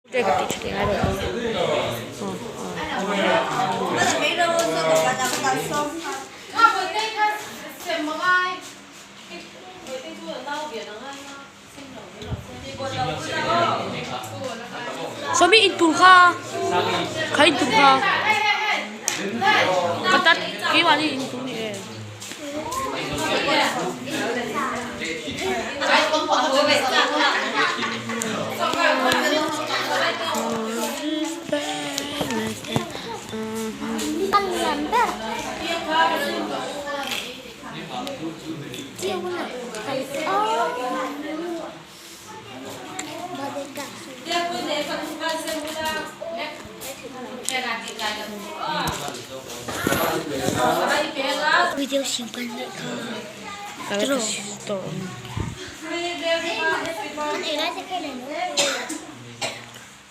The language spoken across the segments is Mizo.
Ka tih tha leh ngai lo Sawmi in tur kha kha in tur kha ka tat keimahni in tur ni e.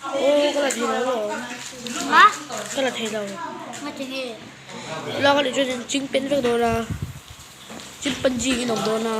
Aw ka la thei lo alawm ka la thei lo lak anih chuan in ching pen vek dawn a chimpanzee in awm dawn a.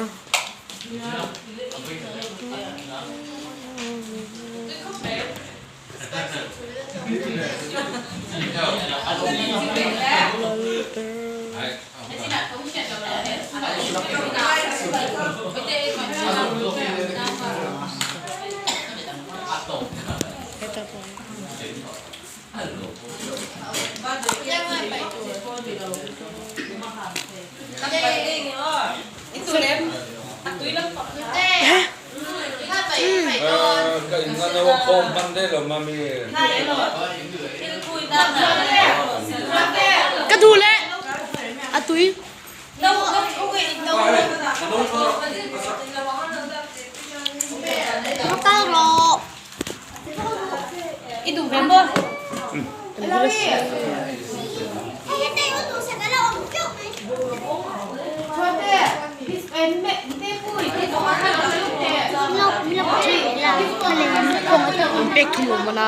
Ka duh le a tui. An pek thum awm mana.